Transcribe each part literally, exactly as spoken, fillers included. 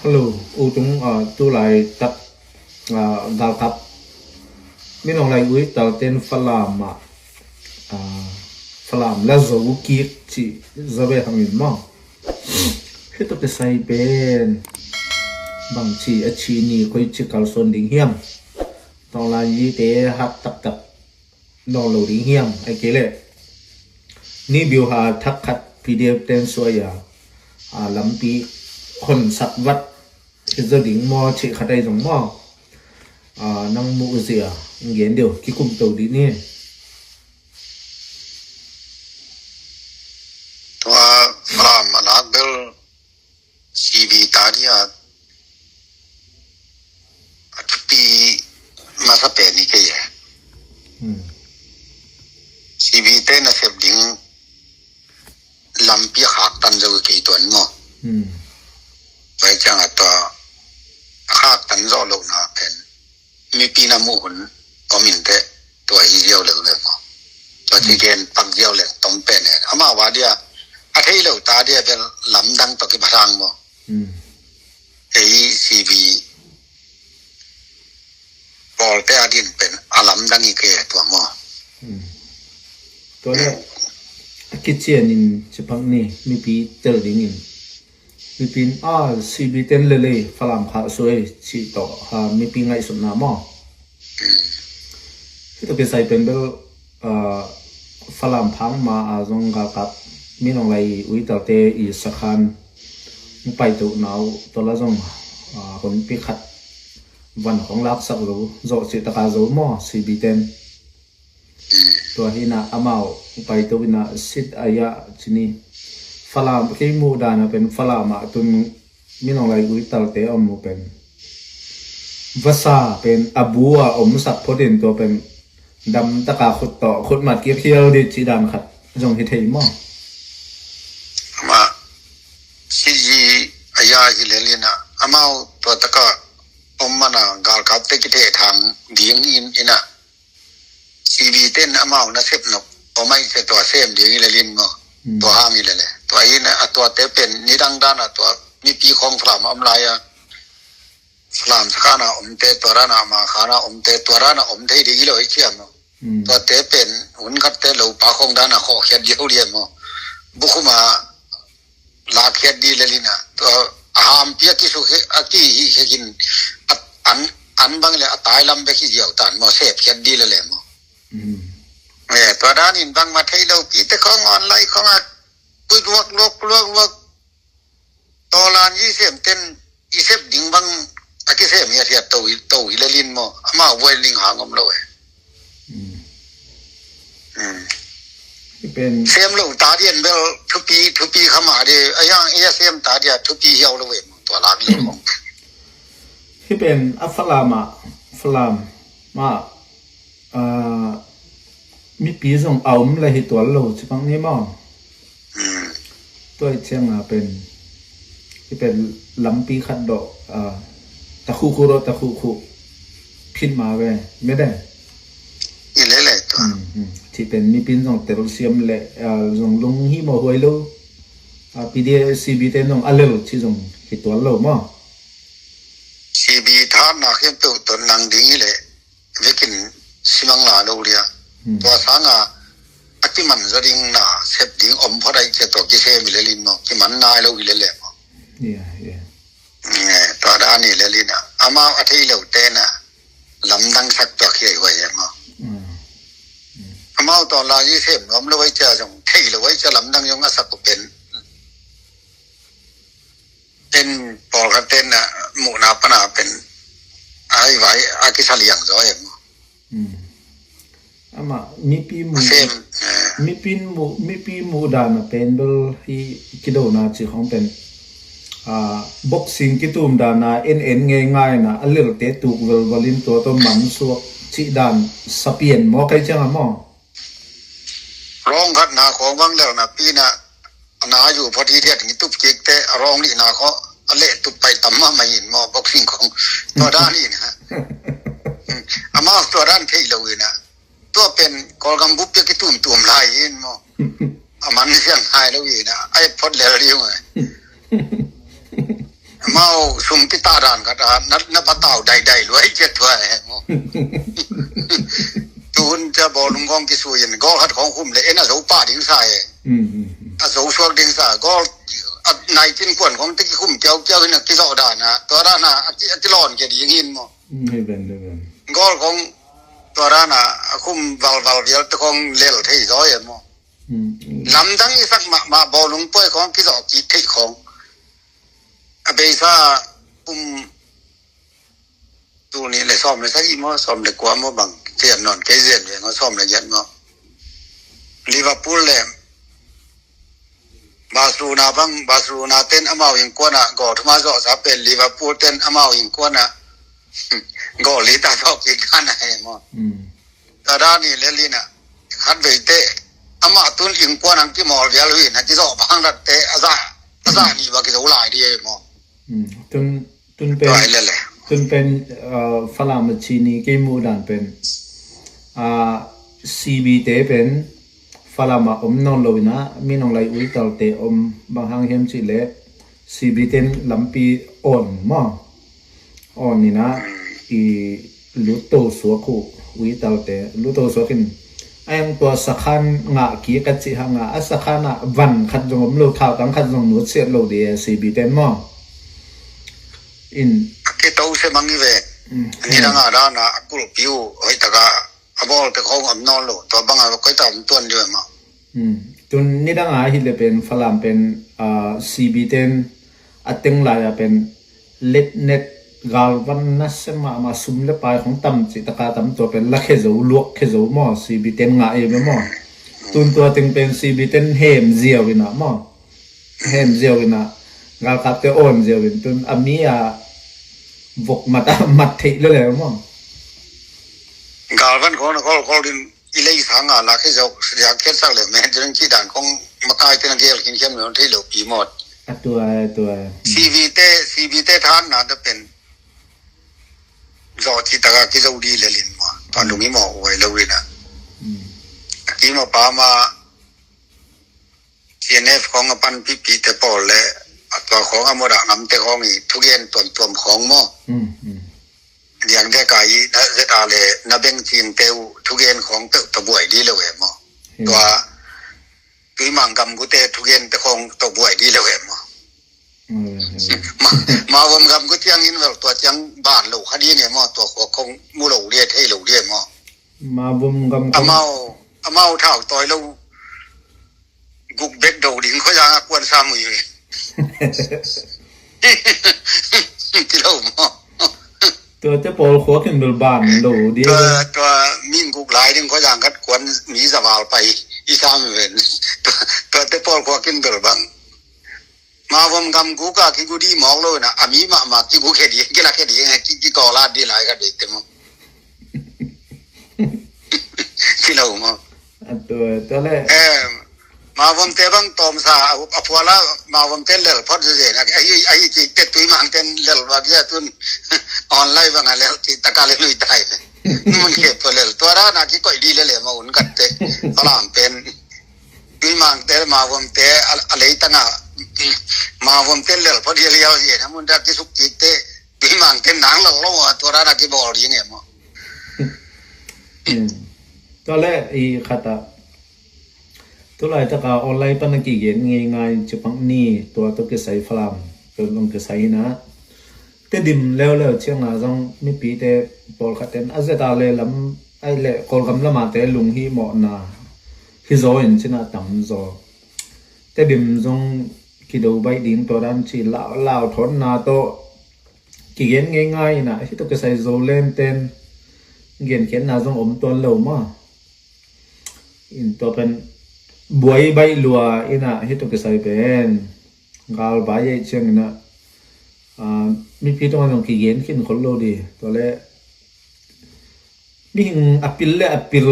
Hello, u tung, ah, tulai tak, ah, galkap Min Aung Hlaing ui talten Falam ah, ah, Falam la zo kik ci zaw ve hangin maw. Hih tawh kisai pen bangci a ci ni, koici kalsuan ding hiam? Tawng lai yi te hat taktak nawn lo ding hiam? Ai kei leh ni biu ha thak khat P D F ten suai a, a lampi honsak vat hi zo ding maw cih khat ai zong maw? A, nang muh zia gen deuh kikum to dih ni. Tua Falam a lak bel C B ta dia a thupi masa pen hi kei e. Hmm. C B te nasep ding lampi a khaktan zo kei tuan maw. Hmm. Tua hi ciang a tua a khaktan zawh lohna pen mipi na muh hun om in teh tua hi ziau lel ve maw. Tua ci gen pak ziau lel tom pen e. Amau a dia a thei lo ta dia bel lamdang tawh kiphatang maw. Hmm. Ei C B pawlte a din pen a lamdang i ke tua maw. Hmm. Tua le a kician in cipak ni mipi tel dingin mipi in a C B ten lelei Falam khah suai cih tawh, ha, mipi ngaihsutna maw. Hih tawh kisai pen bel, ah, Falam phang ma a zong galkap Min Aung Hlaing ui talte i sakhan paito nau tua la zong, ah, hunpi khat van hong laksak zo zawh cih taka zo maw C B ten. Tua hi na amau paito ina sit aya cini Falam kei muh dana pen Falam ah tun Min Aung Hlaing ui talte om mu pen vasa pen a bu a omsak photin tua pen dam taka khut tawh khut mat kikhial di cih dan khat zong hi thei maw. Ama C G aya hi lelina amau tua taka om mana galkapte kitheh thang ding in ina C B ten amau nasep nok om ai se tua sem ding i lelin maw. Hmm. Tua hang i lele tua ina a tuate pen nidang dana tua mipi khong Falam a om lai a Falam sakhana omte tua dana ama khana omte tua dana om thei ding i lo i ciam maw. Hmm. Tuate pen hun khatte lo pa khong dana khawh khiat dih ho lian maw. Bukhuma lakkhiat dih lelina tua a hampi a kisuk hi a kihih hekin an, an bang le a tai lam bek hi ziau tan maw sepkhiat dih lele maw. Mm. Eh, tua danin bangma thei lo pite khong online khong a kuiluak luak luak luak tawlan i sem ten i sep ding bang a kisem hiathiat to hi lelin maw amau buai ling hang om lo e. Mm. Sem lo ta dian bel thupi thupi khama di a yang ia sem ta dia thupi hiau lo em tua lak le kong. Hi pen a Falam ah Falam ma mipi zong a om la hi tual lo cipang ni maw. Tua i cianga pen i pen lampi khat dawh, a, ta khuh khuh dawh ta khuh khuh phit ma ve mede. I lele tua. Ci pen mipin zong telsiam le, a, zong lung hi mawh huai lo. A, P D A C B te zong a lel ci zong hi tual lo maw. C B thanna khiam peuh ton nang ding hi le vekin simang la lo lia. Tua sanga a kiman zaw ding na sep ding om phot ai cia tua kisem hi lelin maw kiman nai lo hi lele maw. Tua dan hi lelin a amau a thei lo tena lamdang sak tua khiai huai e maw. Amau tua lai sem nuam lo ai cia zong thei lo ai cia lamdang zong a sak uh pen. Pen pawlkhat ten a muhna pana pen a i vai a kisa liang zaw em. Ama mipi mu mipi mu mipi mu dana pen bel hi kidona ci khong pen, a, boxing kitum dana en en ngei ngai na a lelte tuk velvel in tua to man suak ci dan sapian maw kai ciang a maw. Rawng khat na khawng bang lel na pi na na yu phot hi thiat ngi tup kik te a rawng nih na khaw a leh tup pai tam ma mai in maw boxing khawng tua dan in ha. Amau tua dan thei lo in a tua pen Kawlgam bup te kitum tum lai in maw. A man siang hai lo in a ai phot lel ding e. Amau sum kitah dan khat a na, na patau daidai luai ciat tua e maw. Tuhun cia bawlung kong kisui in gol khat kong khum le en a zo pah ding sa e. A zo suak ding sa gol a naitin kuan kong te kikhum kiaukiau in a kizawh dan a tua dan a a ki- a kilawn kia ding hin maw. Hei ven, hei ven. Gol kong tua dan a a khum valval vial te kong lel thei zaw e maw. Lamdang i sak mahmah bawlung puai kong kizawh kik theih kong. A beisa um tul nih le sawm le sagih maw sawm le kua maw bang kian nawn kei zen ve maw sawm le giat maw. Liverpool le Barcelona bang Barcelona ten amau innkuan ah gol thuma zawhsa pen Liverpool ten amau innkuan ah gol li ta zawh kik dan a he maw. Tua dan i le lina khat veite amah tun innkuan ang kimawl vial hui na kizawh bang datte a zah a zah ni ba kizo lai di e maw. Tun tun pen Tua i le le. Tun pen Falam a chini kei muh dan pen C B te pen Falam a om nawn lo ina minong lai uitalte om bang hang hiam cih le C B ten lampi on maw. On ina i luto suak uh uitalte luto suak in a yang tua sakhan ngah kik a cih hang a a sakhan ah van khat zong om lo thautang khat zong nutsiat lo di a C B ten maw. In a kito se mang i ve. Nidang a dan a a kulpi uh hoih taka a bawl te khong om nawn lo tua bang a koi ta om tuan di ve maw. Tun nidang a hi le pen Falam pen C B ten a teng lai a pen letnet galvan na se mahmah sum le pai khong tam cih taka tam tua pen la khe zo luak khe zo maw C B ten ngah e maw. Tun tua teng pen C B ten hem ziau ina maw. Hem ziau ina galkapte on ziau in tun a mi a vok mat a mat theih le le maw. Galvan khong na khol khol din i lei sang a la khe zo sia khe sak le me ding ki dan khong makai te na gel kin khiam lo thei lo pi mawt. A tua a tua. C B te C B te than na da pen zo ci taka kizo di le lin maw. Tua lung i maw uai lo ina. Ki maw pa ma C N F khong a pan pipi te pawl le a tua khong a maw dah ngam te khong i thugen tuamtuam khong maw. Diang dek a i na zeta le na beng cing te uh thugen khong peuh tua buai di lo e maw. Tua tuimang gam gu te thugen te khong tua buai di lo e maw. Mawam gam gu tiang in vel tua tiang ban lo kha di nge maw tua khua khong mu lo di e thei lo di e maw. Mawam gam amau amau thau toi lo guk bek do ding kho yang a kuan sa mui. Ti lo maw. Tua te pawl khua kin bel ban lo di. Tua tua ming guk lai ding kho yang kat kuan mi za val pai i sa mi ven. Tua te pawl khua kin bel bang. Mawam gam guk a ki gu di mawk lo na a mi mahmah ki gu khe di ki la khe di ki ki ko la di lai ka di te maw. Ki lo maw. A tua tua le. Mawam te bang tom sa a phuala mawam te lel phot ze na a hi a hi ki te tuimang ten lel ba ki a tun online bang a lel ki taka le lui tai. Mun ke to lel tua ra na ki koi di le le ma un kat te. Palam pen. Tuimang te mawam te a lei tanga mawam te lel phot di a liau zie na mun da ki suk ki te. Tuimang te nang lo lo a tua ra na ki bol di nge maw. Tua le i khata tulai taka online pana kigen ngei ngai cipang ni tua to kisai Falam tua long kisai na. Tedim leuleu cianga zong mipite pawlkhat ten a zeta le lam ai le Kawlgam lama te lung hi mawhna hi zaw in cina tam zaw. Tedim zong kido baih ding tua dan ci lau lau thawnna tawh kigen ngei ngai ina hi to kisai zo len ten genkhiatna zong om tuan lo ma. In tua pen buai baih lua ina hi to kisai pen gal bai ei ciang ina mipi tungah zong kigen khin khol lo di tua le mihing a pil le a pil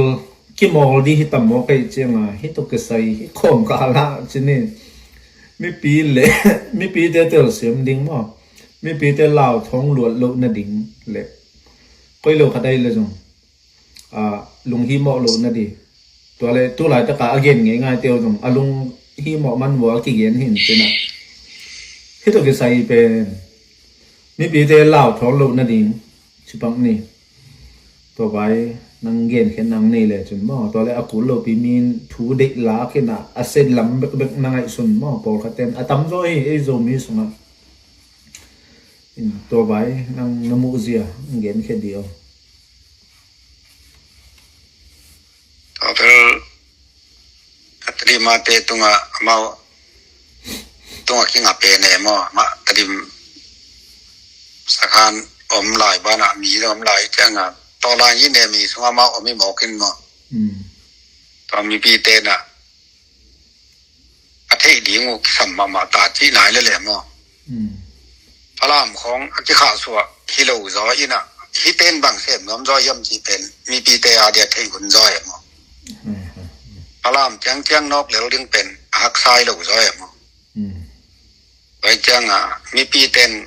kimawl di hi tam maw kei cianga hi to kisai hi khawm ka hala cini mipi le mipi te telsiam ding maw mipi te lau thawng luat loh na ding le koi lo khat ai le zong lung hi mawh loh na di. Tua le tulai taka a gen ngei ngai teu zong a lung hi mawh man vua kigen hin cina hi to kisai pen Mipite lau thawn loh nading cipak ni. Tua vai nang genkhiat nang nei le cun maw, tua le a kul lopi mi in thu deih lak in a, a sia lam bekbek na ngaihsun maw, pawlkhat ten a tamzaw hi ei Zomi sungah. In tua vai nang na muhzia nang genkhiat dih aw. Tua bel ka Tedim a te tungah amau tungah kinga pen e maw, amah Tedim sakhan om lai banah mi om lai ciangah tawlai hi ne mi sungah amau om hi mawk in maw. Mm. Tua mipi tenah a theih ding uh kisam mahmah ta cih nai lele maw. Mm. Falam khawng a kikhahsuah hi lo zaw inah hih ten bang sem nuam zaw hiam cih pen mipite a dia theih hun zaw e maw. Mm. Falam ciangciang nawk lel ding pen a haksa hi lo zaw e maw. Mm. Vai ciangah mipi ten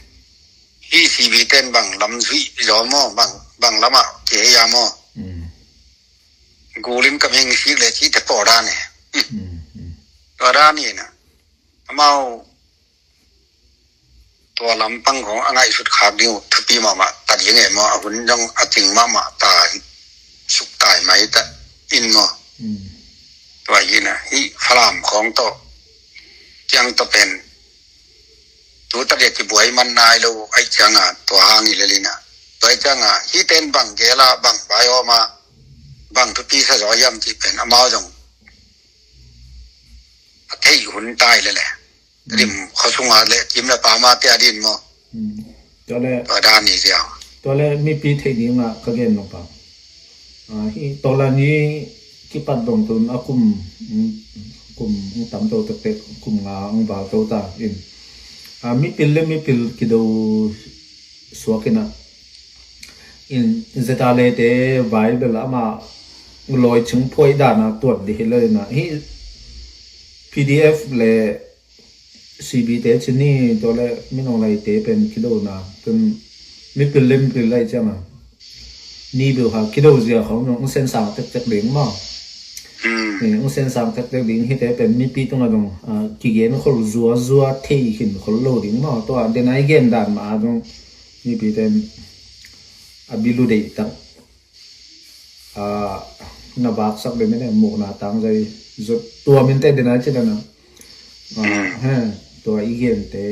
hih C B ten bang lam zuih zaw maw, bang, bang lamah kihei a maw. Mm. Gulin ka ming sik le cih te pawl dan e. Mm, mm. Tua dan inah amau tua lampang khawng a ngaihsut khak ding uh thupi mahmah ta ding e maw, a hun zong a cing mahmah ta hi suk tai mai ta in maw. Mm. Tua hi na, hih Falam khawng tawh ciang tawh pen tu ta dia kibuai man nai lo ai ciangah tua hang i lelina. Tua ai ciangah hih ten bang gela bang bai awma bang thupi sa zaw hiam cih pen amau zong a theih hun tai lele. Rim khuasunga le kim le pama te a din maw. Mm. Tua le tua dan ni ziau. Tua le mipi theih dingah ka gen nop a. Ah, hi tawlan hi kipat dong tun a kum, mm, kum, mm, tam to tektek, kum nga ang val to ta in. Ah, mipil le mipil kido suak inah. In zeta le te vai bel ama loi ching phuai dana tuat di hi lo inah. Hi P D F le C B te cin ni tua le Min Aung Hlaing te pen kidona pen mipil le mipil lai cianga ni beuh ha kido zia khong zong ung sen sang tektek ding maw. Hmm. Eh, ung sen sang tektek ding hite pen mipi tunga zong, ah, kigen khol zua zua thei khin khol lo ding maw. Tua denai gen dan ma zong mipi ten a bilu deih tak. Ah, na baksak be mene mukna tang zai zot tua minte dena ci dana. Ah, he, tua i gente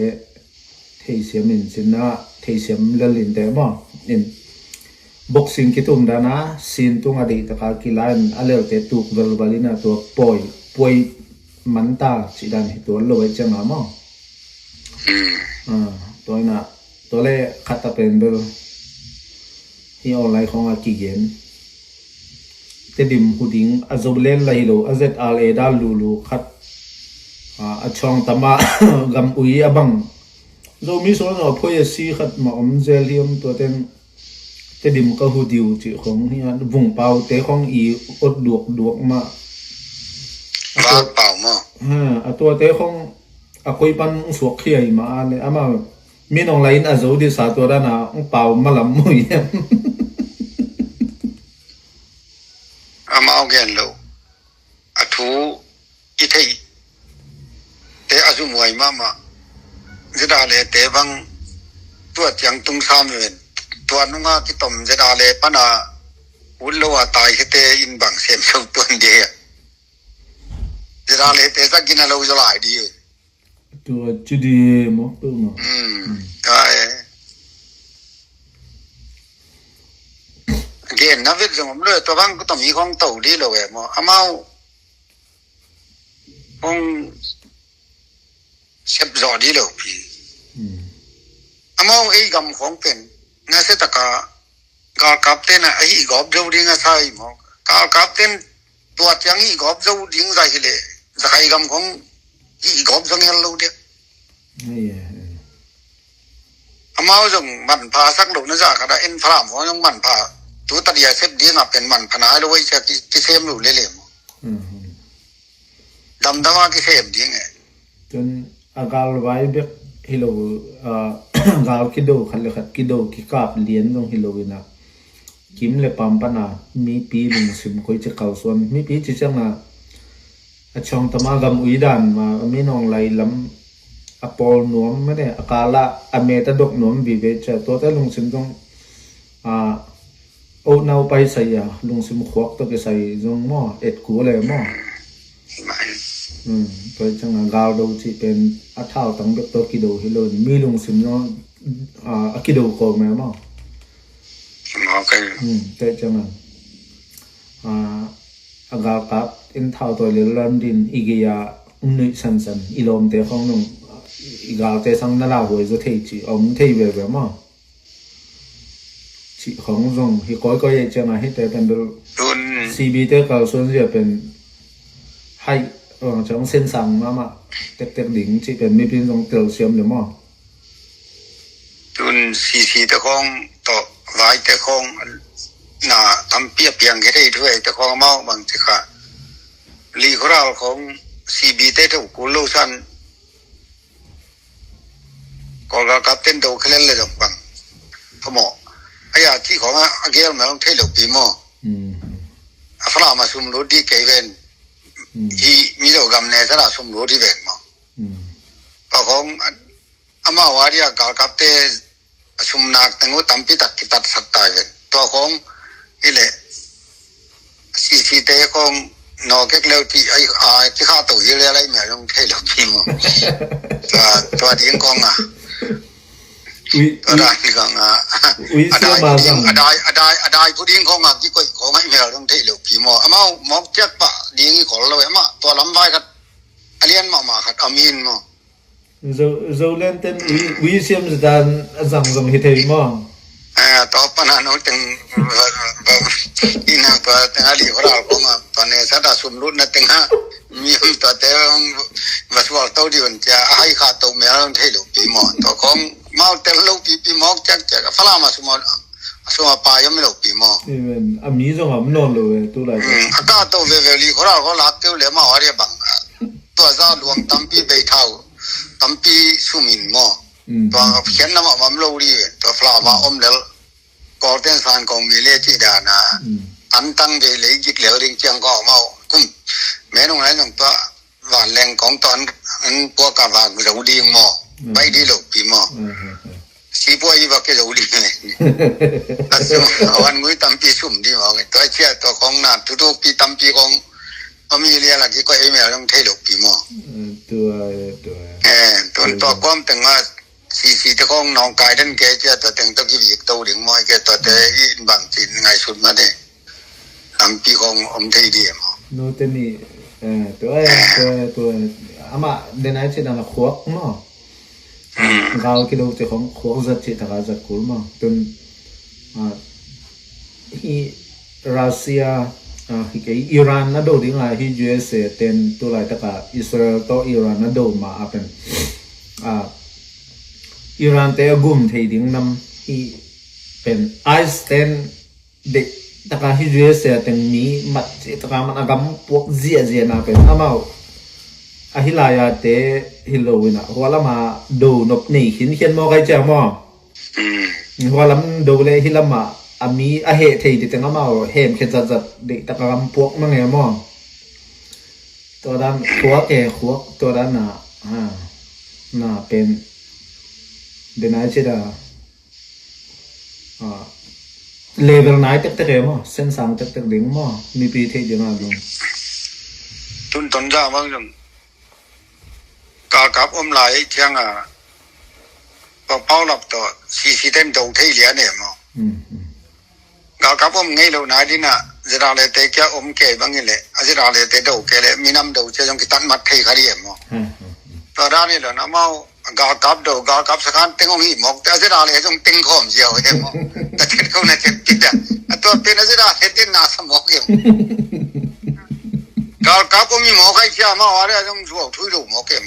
theisiam in cina, theisiam lel inte maw. In boxing kitum dana sin tunga deih taka kila in a lelte tuk velval ina tua poi, poi manta ci dan hi tua lo ai cianga maw. Hmm. Ah, tua ina, tua le khat ta pen bel hi online khong a kigen. Tedim hu ding a zo lel la hi lo, a Z R A dal lulu khat, ah, a chong tama gam ui a bang. Zomi suan a phoi a si khat ma om zel hiam tua ten Tedim ka hu diu cih khong hi a, Vungpau te khong i ot duak duak ma. Vak pau maw. Ha, a tua te khong a koi pan suak khia i ma a le, ama Min Aung Hlaing in a zo di sa tua dana ung pau malam mui. Amau gen lo. A thu i theih te a zumuai mahmah. Zidale te bang tua ciang tung sam ven. Tua nunga kitom zidale pana ut lo a tai khete in bang sem so tuan dia. Zidale te sa gina lo zalai dia. Tua ci di mawk tu mawk. Hmm. Ai. Gen na vet zong om lo, tua bang ko tomi khong to di lo e maw. Amau khong sep zo di lo pi. Hmm. Amau ei gam khong pen na se taka galkap te na ahi gop zo ding a sai maw. Galkap ten tua tiang hi gawp zo ding zai hi le, zakai gam khong hi gawp zo ngel lo dek. Ai, ai, ai. Amau zong manpha sak lo na za khat a en phalam khong zong manpha. Tu ta dia sep ding a pen manpha nai lo wei sia ki, kisem lo le le maw. Hmm, hmm. Damdam a kisem ding e. Cun a gal vai bek hi lo, aa, gal kido khat le khat kido kikap lian zong hi lo ina kim le pam pana mipi lungsim koi ci kalsuan mipi ci cianga a chong tama gam ui dan ma a Min Aung Hlaing lam a pawl nuam mene, a kala a met a dok nuam vive cia, tuate lungsim zong, a, o nau paisai a lungsim khuak tawh kisai zong maw, et kul e maw. Tua ciang a galdo cih pen a thautang bek tawh kido hi lo, mi lungsim zong, a, a kido ko me maw. Tua ciang a, a, a galkap in thau tawi lel lam din i gei a nuih sansan, i lawmte khong nung i galte sang na lauhuai zaw thei ci om thei veve maw. Cih khong zong hi kawikawi ei ciang a hite pen bel tun C B te kalsuan zia pen hai, ciang sensang mahmah tektek ding cih pen mipin zong telsiam le maw. Tun C C te khong tawh vai te khong na tampi a piang khe thei thu ei te khong amau bang ci kha. Likhoral khong C B te tawh kul lo san Kawlgal kap ten do khelel le zong bang. Phamawh. Aya ci khong a gel ma long thei lo pi maw. A Falam a sum lut di kei ven. Hi Mizo gam ne sara sum lut di ven maw. Tua khong amau a dia galkapte a sumnak teng uh tampi tak kitatsak tai ve. Tua khong hi leh C C te khong nawkek leu ti ai, ai, kikha to hi leh lai mia zong thei lo pi maw. Tua, tua ding khong a. Ui, tua ui, dai ding khong a. Ui, a dai sia phu ding, zang. A dai, a dai, a dai phu ding khong a kikoih khong ai mia zong thei lo pi maw. Amau mawk ciak pah ding i khol lo e mah. Tua lam vai khat a lian mahmah khat a min maw. Zo, Zoland ten ui, ui siam zatan a zang zong hi thei maw? Eh, tua pana no teng, ba, ba, ina tua teng a likhoral khong a, tua ne sata sum lutna teng a, mi om tua te, um, va sual to di un cia, a hai kha to mel thei lo pi maw. Tua khong mau tel lo pi pi maw ciak ciak, a Falam a sum a, a sum a pa yom lo pi maw. Amen. A mi zong a om nawn lo ve, tu lai. Hmm, a ka to veve likhoral kho lak keu le mau a ria bang. Tua za luang tampi bei thau, tampi sum in maw. Tua khian na mah mam lo ri, tua Falam a om lel. Kawlten san kong mi le ci dana. An tang bei lei gik lel ding ciang ko mau. Kum. Me nung lai nung tua van leng kong tua an, an pua ka va zo ding maw. Bai di lo pi maw. Sipua i va ke zo ding. A sum, a wan ngui tampi sum di maw. Tua cia tua kong na tutu pi tampi kong. Om hi lia la kikoih ei mel zong thei lo pi maw. Tua, tua. Eh, tun tua kuam teng a C C te khong nong kai den ke cia tua teng to kivik to ding maw ke tua te i in bang cin ngai sut ma de. Lampi khong om thei di maw. No te ni, eh, tua, eh, tua, tua. Ama den ai cin ama khuak maw. Gal kido te khong khuak zat cih taka zat kul maw. Tun, ah, hi Russia, ah, hi kei Iran a do ding a hi U S A ten tu laitaka Israel tawh Iran a do ma a pen, ah, Iran te a gum thei ding nam hi pen ice ten deih taka hi U S A teng mi mat cih taka man a gam puak ziahziah na pen amau a hi lai a te hi lo in a hua lam a do nop nei khinkhian maw kai cia maw. Hua lam do le hi lam a a mi a heh thei di teng amau hem khe zatzat deih taka gam puak mang e maw. Tua dan khuak e khuak tua dan na ha na pen denai cih da. Ah, level nai tektek e maw, sensang tektek ding maw, mipi theih ding a dong. Tun Tonzang bang zong galkap om lai ciang a, pa paulap tawh C C ten do thei lian e maw. Galkap om ngei lo nai ding a, zira le te kia om kei bang i le, a zira le te do kei le, minam do cia zong kitat mat thei kha di e maw. Tua dan i lo na mau, galkap do, galkap sakan teng hong hi mawk te, a zet a le zong teng khawm ziau he maw. Ta chet khawm na chet pit a. A tua pen a zet a le ten na sa mawk em. Galkap om hi mawk ai cia maw, a le zong zuau thui lo mawk em.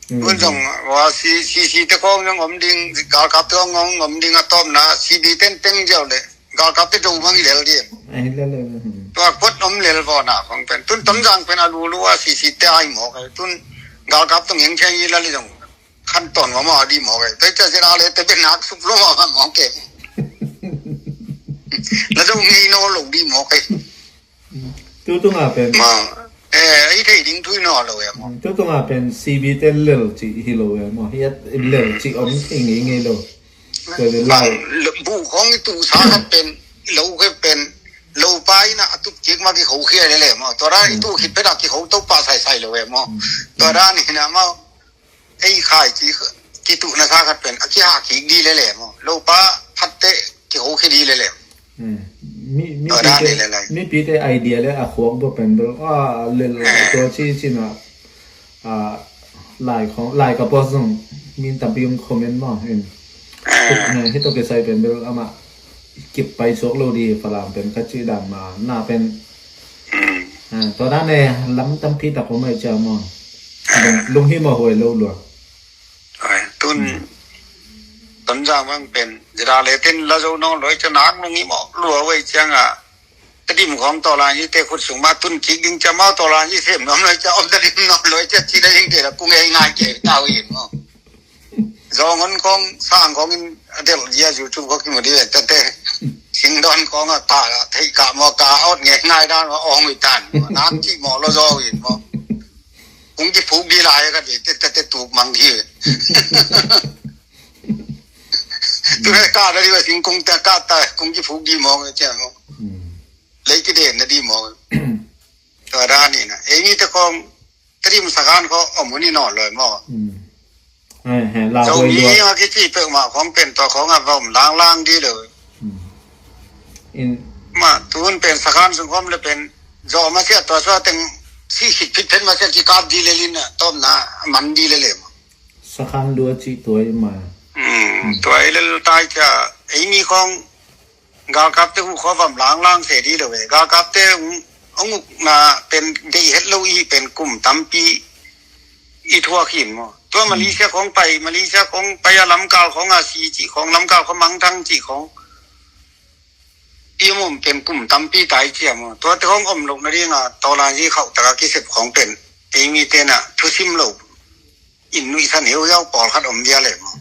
Tun zong, wa si, si, si te khawng zong om ding, galkap te khawng om ding a tawpna, C B ten teng ziau le. Galkap te do mang i lel di em. Ai, lel, lel, lel. Tua kuat om lel vaw na khong pen. Tun Tonzang pen a lulu a sisi te ai mawk ai. Tun galkap tung heng cheng i lal i zong. Khan ton wa ma di mawk ai. Te cha zira le te pen nak sup lo ma mawk ai. La zong ngei no lo di mawk ai. Tu tu nga pen. Ma. Eh, i thei ding thui naw lo em aw. Tu tungah pen C B te lel cih hi lo em aw. Hiat lel cih om thei ngei ngei lo. Tua le lai. Buh khawng i tuhsa khat pen, lo khe pen, lo pa in a tup kik ma kikho khia le le maw. Tua dan i tuh khit phet a kikho to pah saisai lo em aw. Tua dan in a maw. Ei khai ci kituhna sa khat pen a kihah kik di le le maw. Lo pa phatte kikho khia di le le. Mipite idea le a khuak bua pen bel a lel tua ci cina. Lai khong lai ka post zong min tampi ong comment maw in. Hito kisai pen bel amah kip pai suak lo di Falam pen ka ci dan ma na pen. Tua dan e lam tampi tak om ai cia maw. Lunghimawh huai lo lua. Tun Tonzang bang pen zira le tin la zo nawn loi ca nak lunghimawh lua huai cianga. Tedim khawng tawlan hi te khut sung mah tun kik ding cia mau tawlan hi sem nuam loi cia om tedim nuam loi cia ci na ding te la kung ei ngai ke tau in maw. Zong on khawng sang khawng in a del zia YouTube khawng kimu di ve tate. Singdon khawng a ta thei ka maw ka ot nge ngai dan maw ong ui tan maw. Nak ci maw lo zo in maw. Kung kiphuk di lai ka di tate tuk mang di ve. Tu ka da di ve sing kung ta ka ta kung kiphuk di maw cia maw. Lei kiden na di maw. Tua dan in a ei mi te khawng tedim sakan khawng om hun i nawn loi maw. Zomi a kici peuhmah khawng pen tua khawng a vom langlang di lo. Ma tun pen sakan sung khawm le pen zo ma sia tua sua teng si khit phit phen ma sia kikap di le lin a tawmna man di le le maw. Sakan lua ci tuai ma. Tuai le tai cia ei mi khawng galkapte uh khuavam langlang se di lo e. Galkapte ung ukna pen deih het lo i pen kum tampi i thuak hin maw. Tua Malaysia khong pai, Malaysia khong pai a lamkal khong a si cih khong, lamkal khong mangthang cih khong. I mum pen kum tampi tai cia maw. Tuate khong om lo nadinga tawlan hi khauh taka kisep khong pen ei mi tena thusim lo. In nuihsan heuhiau pawlkhat om bia le maw.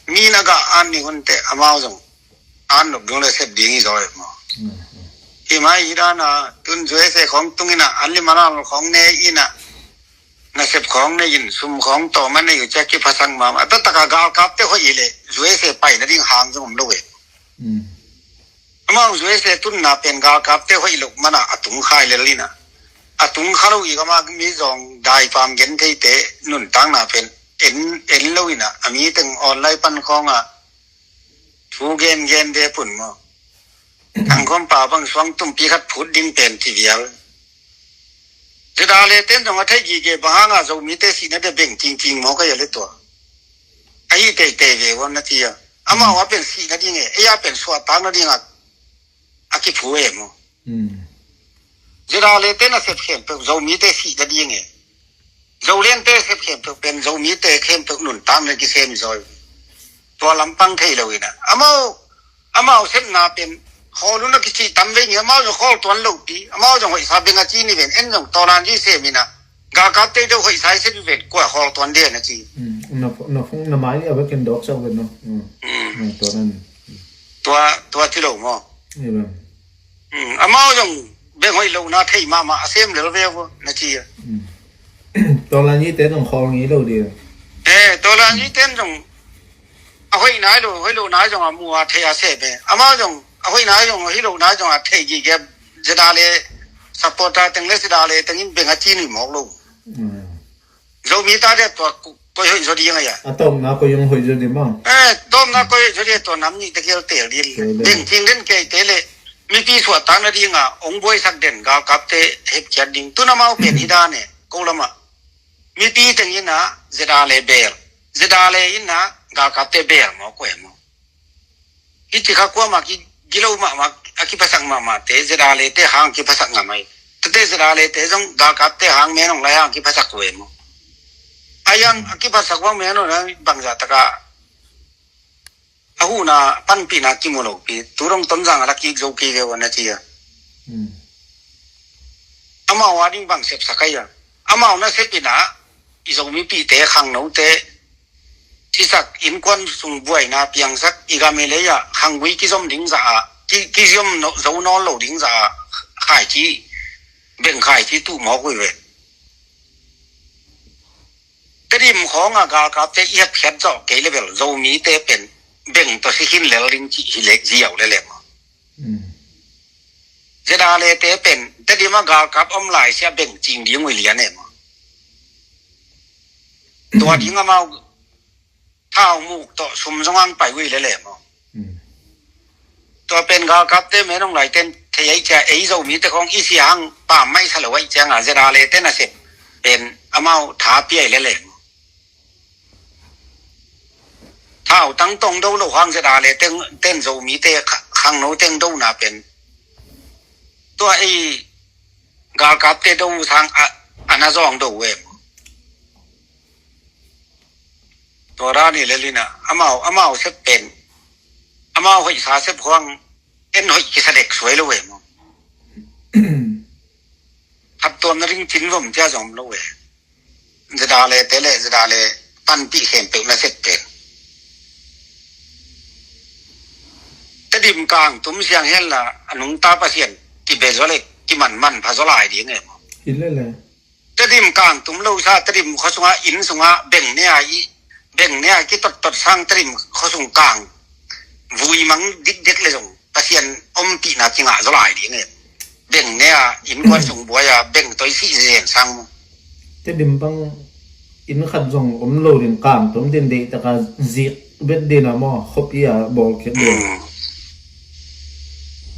Mi na gah an ni hunte amau zong an nop ding le sep ding i zaw le maw. Hi mai hi dana tun zuese khawng tungina an limanal khawng ne ina nasep khawng ne in sum khawng tawma ne ucia kiphasak mama a tataka galkapte hoih i le zuese pai nading hang zong om lo e. Amau zuese tunna pen galkapte hoih lo mana a tung khai lel ina a tung kha lo i gama mi zong daipam gen theite nuntakna pen en, en lo ina a mi teng online pan khawnga thu gen gen de pun maw. Tangkhawm pa bang suang tumpi khat phut ding pen ti vial. Zeda le ten zong a thei gige bang hanga Zomite sihna de beng tingting maw ka ya le tua. A hi teitei ve wan na tia. Amau a pen sihna ding e, ei a pen suahtakna ding a, a kiphu e maw. Zeda le te na sep khempeuh Zomite sihna ding e. Zolente sep khempeuh pen Zomite khempeuh nuntak na kisem zaw. Tua lampang thei lo ina. Amau, amau sepna pen khawl un a kici tam vei ni amau zong khawl tuan lo pi. Amau zong hoihsa beng a ci ni ven en zong tawlan ci sem ina. Galkapte deuh hoih sai set vet kua hawl tuan dia na ci. Na phung na mai a bekin dawk sau vet no. Tua, tua ci lo maw. Amau zong beng hoih lo na thei mahmah a sem lel ve ua na ci. Tawlan yi te zong khawl ngi lo dia. Eh, tawlan yi ten zong a hoih nai lo, hoih lo nai zong a mu a thei a se be. Amau zong a hoih nai zong, a hoih lo nai zong a thei gige zeda le supporter teng le zeda le teng in beng a ci ni mawk lo. Zomi ta de tua koi hoih zo ding a ya. A tawpna koi hong hoih zo ding maw. Eh, tawpna koi hoih zo ding tua nam nih te kial tel ding. Beng ting den kei te le mipi suahtakna ding a hong buaisak den galkapte hepkiat ding. Tuna mau pen hi dan e, ko lama. Mipi teng ina zeda le bel. Zeda le ina galkapte bel maw ko e maw. Hih ci kha kuamah ki, gilo mahmah a kiphasak mahmahte zeda le te hang kiphasak ngam ai. Tate zeda le te zong galkapte hang menong lai hang kiphasak ve maw. A yang a kiphasak vang menong lai bangzah taka a huhna panpihna kimu lopi. Tudong Tonzang a la kik zo kei ve ua na ci a. Amau a ding bang sepsak ai a. Amau na sepina i Zomipihte khangnote sisak innkuan sung buaina piangsak i gam i lei ah khanggui kizom ding zah a, ki, kizom zo nawn lo ding zah a, khaici Bengkhai ci tuh mawk uh hi ve. Tedim khawng a galkapte i hepkhiat zawh kei le bel Zomite pen beng tawh si khin lel ding cih hi lek ziau le lem. Zedalete pen Tedim a galkap om lai sia beng cing ding uh hi lian em. Tua ding amau thau muk tawh sum zong ang pai uh hi le lem. Tua pen galkapte men hong laiten thei ai cia ei Zomite khawng i sia hang pam mai sa lo ai cianga Zedalete nasep pen amau tha piai le lem. Thau tang tong do lo hang Zedalete ten Zomite khangno teng do na pen tua ei galkapte do sang a na zawng do em. Tua dan hi lelina amau amau sep pen amau hoihsa sep huang en hoih kisa dek suai lo em. Khat tuam na ring cin vom cia zom lo em. Zedalete le Zedale panpih khempeuh na sep pen Tedim kang tum siang hen la a nungta Pasian kibe zaw le kiman man pha zaw lai ding em. Hi lele. Tedim kang tum lo sa Tedim khua sunga inn sunga beng nea i beng nea kitottot sang Tedim khua sung kang vui mang dikdek le zong Pasian ompihna kingah zaw lai ding em. Beng nea innkuan sung buai a beng toi sih zen sang mu. Tedim bang inn khat zong om lo din kang tum din deih taka zik bet din a maw khuapi a bawl khiat din.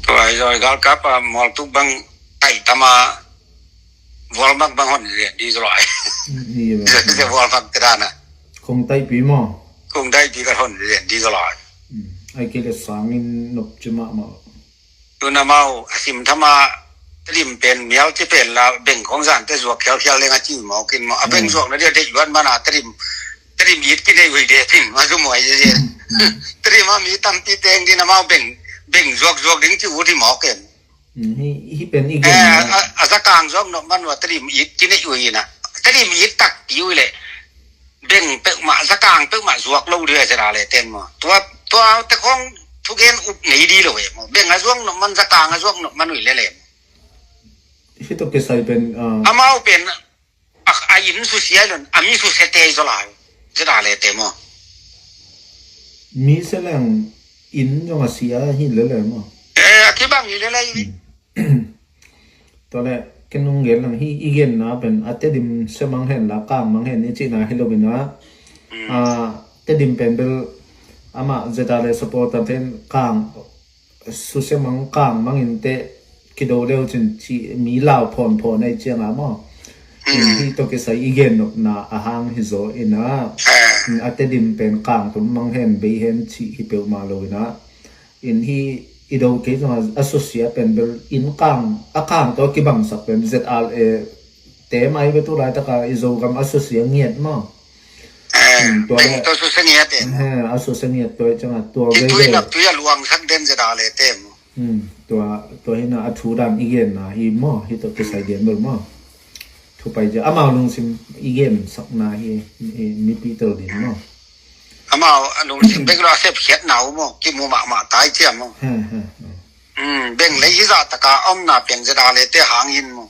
Tua ai zaw galkap a mualtuk bang taih tama vualmak bang hon lian di zaw lai. Vualmak te dana kong taihpi maw? Kong taihpi ka hon lian di zaw lai. Ai kei le sangin nop ci mahmah. Tun amau a sim thama Tedim pen mial ci pen la beng khong zan te zuak khialkhial leng a ci mawk in maw a beng zuak na dia deih luan mana Tedim Tedim it ki nei hui de tin ma zu muai ye ye. Tedim a mi tampi teng din amau beng beng zuak zuak ding ci ut hi mawk em. Hi pen i gen a zakang zuak nop man wa Tedim it ki nei hui na Tedim it takpi hui le beng peuhmah zakang peuhmah zuak lo dia Zedale ten maw tua tua te khong thugen up nei di lo em maw beng a zuak nop man zakang a zuak nop man hui le le. Hi to kisai pen amau pen a inn susia lon a mi susia te zaw lai Zedalete maw. Mi seleng inn zong a sia hi lele maw. A kibang hi lele. Tua le ken nung gen lang hi i genna pen a Tedim semang hen la kang mang hen i cihna hi lo ina. A Tedim pen bel amah Zedale supporter ten kang susia mang kang mangin teh kido deuh cin ci mi lau phawnphawn ei cianga maw. Hi tawh kisai i gennopna a hang hi zaw ina a Tedim pen kang tum mang hen bei hen cih hi peuhmah lo ina. In hi i do kei zong a susia pen bel in kang a kang tawh kibangsak pen Z R A te mai bel tu laitaka i Zogam a susia ngiat maw. Tua le a susia ngiat tua i canga tua veve. Tui a luangsak den Z R A te maw. Tua tua hina a thu dan i genna hi maw hi tawh kisai gen bel maw. Thupai cia amau lungsim i gensakna hi. Mipi tel din maw. Amau a lungsim bek lo a sepkhiatna uh maw kimu mahmah tai cia maw. Beng lei hi zahtaka omna pen Z R A te hangin maw.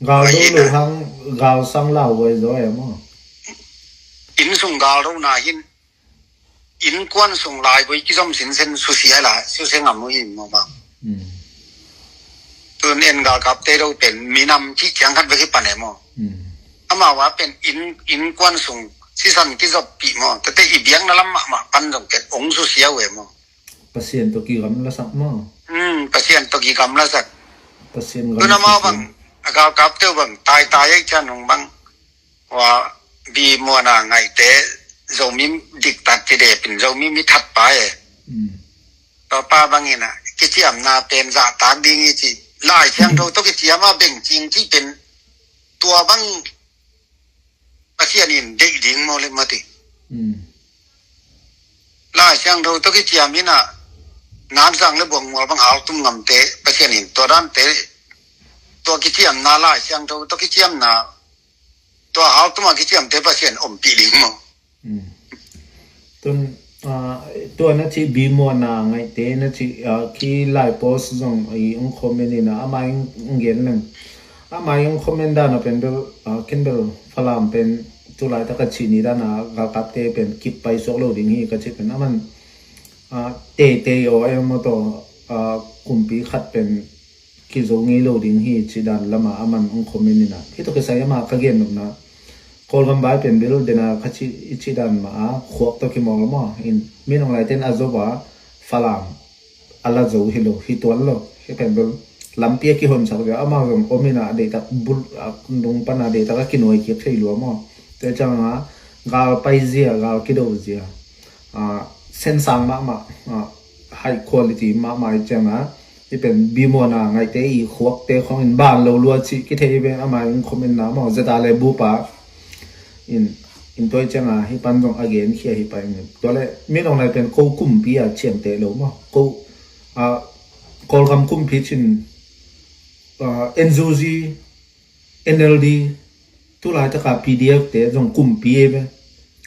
Gal do lo hang gal sang lau vai zaw e maw. Inn sung gal do na hin innkuan sung laigui kizom sinsen susia la susia ngam uh hi maw bang. Tun en galkapte do pen minam cih ciang khat bek hi pan e maw. Amau a pen inn innkuan sung sisan kizoppih maw tete i biakna lam mahmah pan zong pen ong susia uh e maw. Pasian tawh kigamlasak maw. Pasian tawh kigamlasak. Pasian gam tun amau bang a galkapte uh bang taitai ei cian hong bang. Wa bi muana ngaihte Zomi diktat ci depin Zomi mi thatpa e. Tawpa bangina kiciamna pen zahtak ding i ci Lai Siangtho tawh kiciama bengcing ci pen tua bang Pasian in deih ding maw le mati. Lai Siangtho tawh kiciam ina nakzang le buangmual bang haltum ngamte Pasian in tua dante tua kiciamna Lai Siangtho tawh kiciamna tua haltuma kiciamte Pasian ompih ding maw. Tun Tua na cih Bimuana Ngaihte na cih, ah, khi lai post zong i ong comment ina, ama ong gen leng. Ama ong comment dan a pen bel, ah, ken bel Falam pen tulai tak a cih ni dan a galkapte pen kip pai suak lo ding hi ka cih pen aman, ah, teitei aw em aw tawh, ah, kumpi khat pen kizo ngei lo ding hi cih dan lama aman ong comment ina. Hih tawh kisai ama ka gen nopna Kawlgam vai pen bel dena ka cih, i cih dan mah a khuak tawh kimawl maw. In Min Aung Hlaing ten a zo a Falam a la zo hi lo, hi tuan lo. Hih pen bel lampi a kihonsak ve, amau zong om ina deihtak bul, a, nung pana deihtak a kinuai kik thei lua maw. Tua cianga gal pai zia, gal kido zia, a, sensang mahmah, a, high quality mahmah i cianga, i pen Bimuana Ngaihte i khuakte khong in ban lo lua cih kithei i pen ama in comment na maw, zeta le bupa in, in tua i cianga hi pan zong a gen khia hi pa in. Tua le Min Aung Hlaing pen ko kumpi a ciamteh lo maw. Ko, a, Kawlgam kumpi cin, a, N U G, N L D, tulai taka P D F te zong kumpi e ve.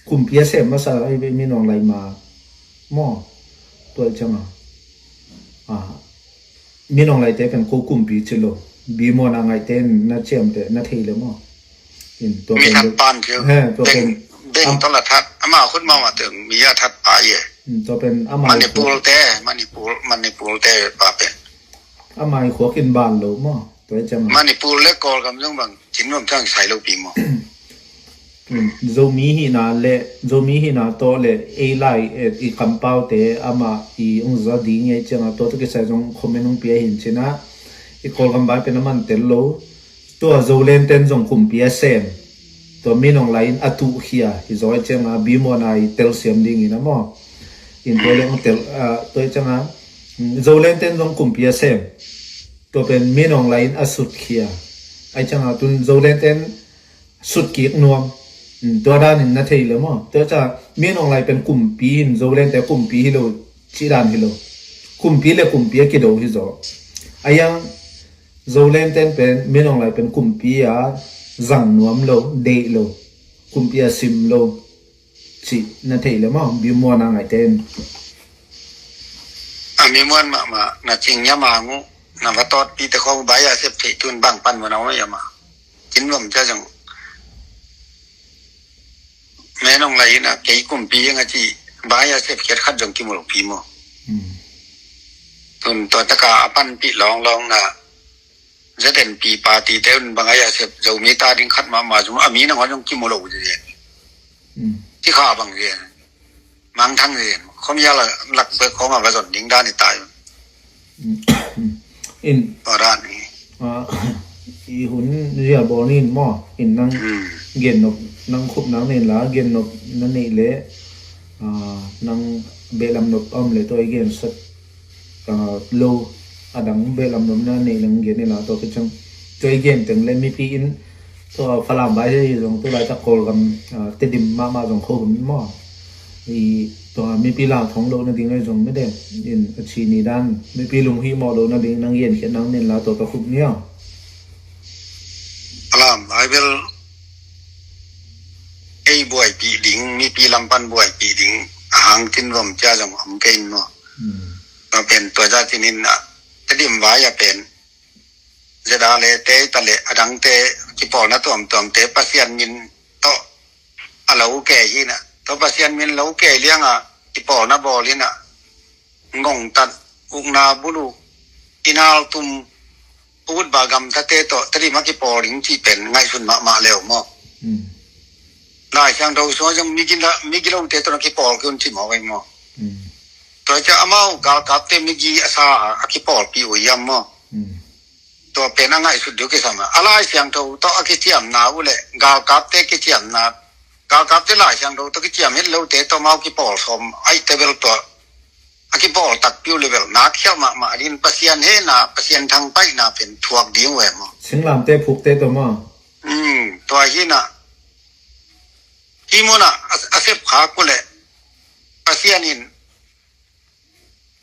Kumpi a sem masa e ve Min Aung Hlaing ma. Maw. Tua i cianga, a, Min Aung Hlaing te pen ko kumpi ci lo. Bimuana Ngaihte na ciamteh na thei le maw. In tua mi pen that pan phiu. He, tua pen beng, beng am- tawh la that. Ama khut mama teng mi a that pa ye. In tua pen ama i Manipur khuak, te, Manipur, Manipur te pa pen. Ama i khuak in ban lo maw. Tua i cianga Manipur le Kawlgam zong bang cin nuam ciang sai lo pi maw. Zomi hihna le, Zomi hihna tawh le ei lai, eh, i kampaute ama i ong za ding i cianga tua tawh kisai zong comment ong pia hin cina. I Kawlgam vai pen a man tel lo. Tua Zoland ten zong kumpi a sem. Tua Min Aung Hlaing in a tuh khia hi zaw i cianga Bimuana i telsiam ding ina maw. In tua le ong tel, ah, tua i cianga, mm, Zoland ten zong kumpi a sem. Tua pen Min Aung Hlaing in a sut khia. Ai cianga tun Zoland ten sut kik nuam. Mm, tua danin na thei le maw. Tua ca Min Aung Hlaing pen kumpi in Zoland te kumpi hi lo, cih dan hi lo. Kumpi le kumpi a kido hi zaw. A yang Zoland ten pen Min Aung Hlaing pen kumpi a zang nuam lo, deih lo. Kumpi a sim lo. Cih na thei le maw, Bimuana Ngaihte in. A mi muan mahmah, na cing nya mang uh, na va tawtpi te khong bai a sep theih tun bang pan muan a om a yama. Kin nuam cia zong. Min Aung Hlaing in a kei kumpi ing a ci bai a sep khiat khat zong kimulpi maw. Hmm. Tun tua taka a panpih lawnglawng na Z N P party te un bang a i a sep Zomi ta ding khat mahmah zong a mi nangawn zong kimu lo zen. Hmm. Ci kha bang zen. Mangthang zen. Khom ya la lak pek khom a va zon ding dan i tai. Hmm. In. Tua dan i. Ah, i hun zia bawl ni in maw. In nang, hmm, gen nop, nang khup nang nen la, gen nop na neih leh, ah, nang behlam nop a om leh tua i gen sat, ah, lo, a dang behlam nop na neih leng gen i la tua khit ciang. Tua i gen teng leh mipi in, tua Falam vai hi zong tu laitak Kawlgam, ah, Tedim mahmah zong kho hun maw. I tua mipi la thong lo nading ahi zong mede in a ci ni dan mipi lunghimawh lo nading nang genkhiat nang nen la tua tua khup ni aw. Falam vai bel ei buaipih ding, mipi lam pan buaipih ding a hang tin vom cia zong om kei in maw. Hmm. Tua pen tua za cinin a Tedim vai a pen zeda le te ta le a dangte kipawlna tuamtuamte Pasian min tawh a lo ke hi na. Tua Pasian min lo ke lianga kipawlna bawl hi na. Ngongtat, ukna bulu, inal tum, ut ba gamtate tawh Tedim a kipawl ding cih pen ngaihsun mahmah leu maw. Hmm. Lai Siangtho sung zong migi la, migilote tawh na kipawl kiun ci maw vei maw. Hmm. Tua cia amau galkapte migi a sa a, a kipawlpi uh hiam maw. Hmm. Tua pen a ngaihsut diu kisam a. A Lai Siangtho tawh a kiciamna uh leh galkapte kiciamna, galkapte Lai Siangtho tawh kiciam het lote tawh mau kipawl sawm aihte bel tua a kipawl takpi uh leh bel nak khial mahmah din Pasian hehna, Pasian thangpaihna pen thuak ding uh e maw. Singlamte phukte tawh maw. Hmm, tua hi na. Hi muna a, a sep khak uh leh Pasian in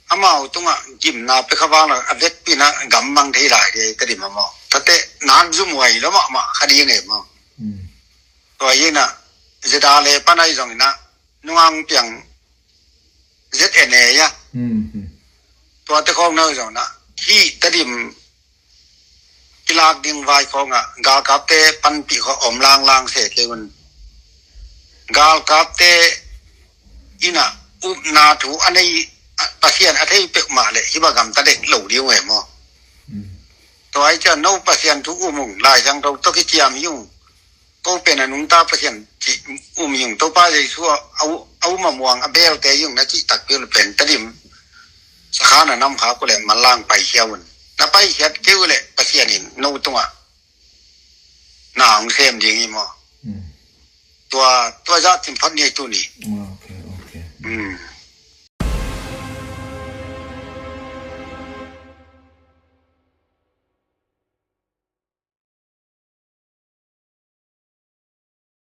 amau tungah gimna pia kha val a vekpina gam mang thei lai de ka dim a maw. Tate nak zum huai lo mahmah kha ding e maw. Hmm. Tua hi na zeda le pan ahi zong ina nungang piang Z N A a, tuate khawng na zong na, hih Tedim kilak ding vai khawngah galkapte panpih khawng om langlang se kei un. Galkapte inah upna thu a nei, Pasian a thei peuhmah leh hih bang gamta dek lo ding uh e maw? Tua ahih ciang no Pasian thu um ung, Lai Siangtho tawh kiciam hi ung. Ko pen a nungta Pasian cih um hi ung. Topa Jesu a, a um a muang a belte hi ung na cih takpi uh leh pen Tedim sakhan a nam khak uh leh manlang paikhia un. Na paikhiat kei uh leh Pasian in no tungah na hong sem ding hi maw? Tua, tua zah cin phot ni tu ni.